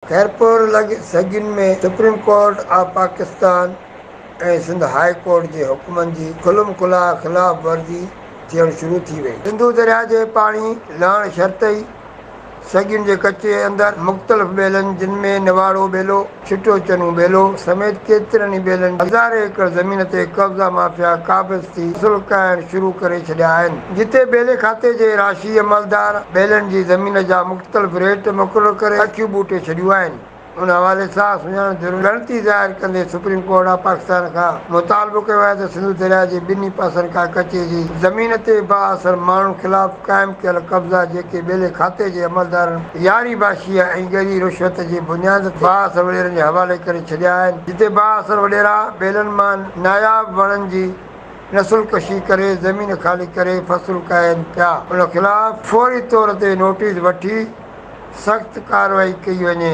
خيرپور لڳ سڳين ۾ supreme court of Pakistan ۽ Sindh high court جي حڪمن جي کلم کلا خلاف ورزي ٿيڻ شروع ٿي وئي. سنڌو درياء جي پاڻي لهڻ شرط ئي سڳين جي ڪچي اندر مختلف ٻيلن جن ۾ نواڙو ٻيلو، ڇٽو چنو ٻيلو سميت ڪيترن ئي ٻيلن جي هزارين ايڪڙ زمين تي قبضا مافيا قابض ٿي فصل ڪاهڻ شروع ڪري ڇڏيا آهن. جتي ٻيلي کاتي جي راشي عملدار ٻيلن جي زمين جا مختلف ريٽ مقرر ڪري اکيون ٻوٽي ڇڏيون آهن. ان حوالي سان سڃاڻ ڌرين ڳڻتي ظاهر ڪندي سپريم ڪورٽ آف پاڪستان کان مطالبو ڪيو آهي ته سنڌو درياء جي ٻنهي پاسن کان ڪچي جي زمين تي بااثر ماڻهن خلاف قائم ڪيل قبضا جيڪي ٻيلي کاتي جي عملدارن ياري باشيء ۽ ڳري رشوت جي بنياد تي بااثر وڏيرن جي حوالي ڪري ڇڏيا آهن جتي بااثر وڏيرا ٻيلن مان ناياب وڻن جي نسل ڪشي ڪري زمين خالي ڪري فصل ڪاهين پيا ان خلاف فوري طور تي نوٽيس وٺي سخت ڪارروائي ڪئي وڃي.